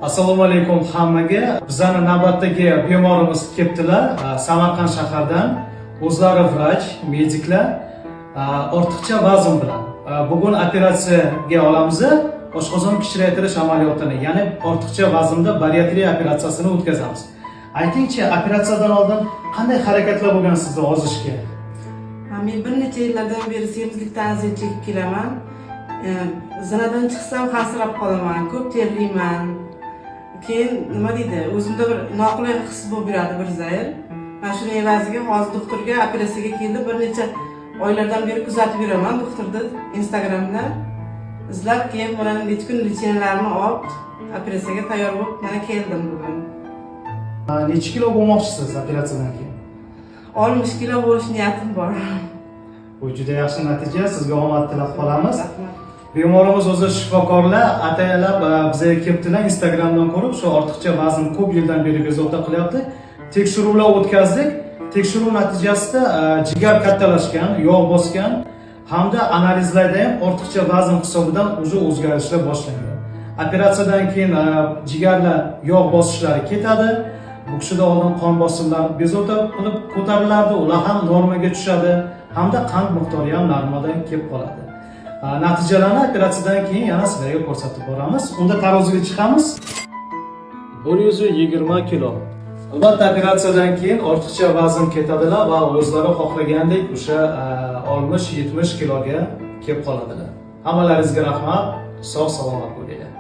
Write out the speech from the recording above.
Assalomu alaykum hammaga. Bizani navbatdagi bemorimiz kelibdilar Samarqand shahardan. O'zlari vrach, mediklar, ortiqcha vazn bilan. Bugun operatsiyaga olamiz, oshqozon kichraytirish amaliyotini, ya'ni ortiqcha vaznda bariatriya operatsiyasini o'tkazamiz. Aytingchi, operatsiyadan oldin qanday harakatlar bo'lgan sizda ozishga? Ha, men bir necha yillardan beri semizlikdan aziyat chekib kelaman. Zinadan chiqsam hansirab qolaman, ko'p terlayman. Keyin, nima deydi, o'zimda bir noqulay his bo'lib yuradi bir zayl. Mana shuni evaziga hozir doktorga operatsiyaga keldim. Bir necha oylardan beri kuzatib yuraman doktorni Instagramda. Izlab keyin mana necha kun лечения larimni olib, operatsiyaga tayyor bo'lib mana keldim bugun. Necha kilo bo'lmoqchisiz operatsiyadan keyin? 60 kilo bo'lish niyatim bor. Bu juda yaxshi natija. Sizga omad tilab qolamiz. Rahmat. Bemorimiz o'zi shifokorlar ataylab bizga kelibdilar, Instagramdan ko'rib, shu ortiqcha vazn ko'p yildan beri bezovta qilyapti. Tekshiruvlar o'tkazdik. Tekshiruv natijasida jigar kattalashgan, yog' bosgan hamda analizlarda ham ortiqcha vazn hisobidan уже o'zgarishlar boshlangan. Operatsiyadan keyin jigarlar yog' bosishlari ketadi. Bu kishida oldin qon bosimlari bezovta qilib ko'tarilardi, ular ham normaga tushadi hamda qand miqdori ham normadan kelib qoladi. Natijalarni operatsiyadan keyin yana sizlarga ko'rsatib boramiz. Unda taroziga chiqamiz. 120 kilo. Albatta, operatsiyadan keyin ortiqcha vazn ketadilar va o'zlari xohlagandek o'sha 60-70 kiloga kelib qoladilar. Hammalaringizga rahmat. Sog' salomat bo'linglar.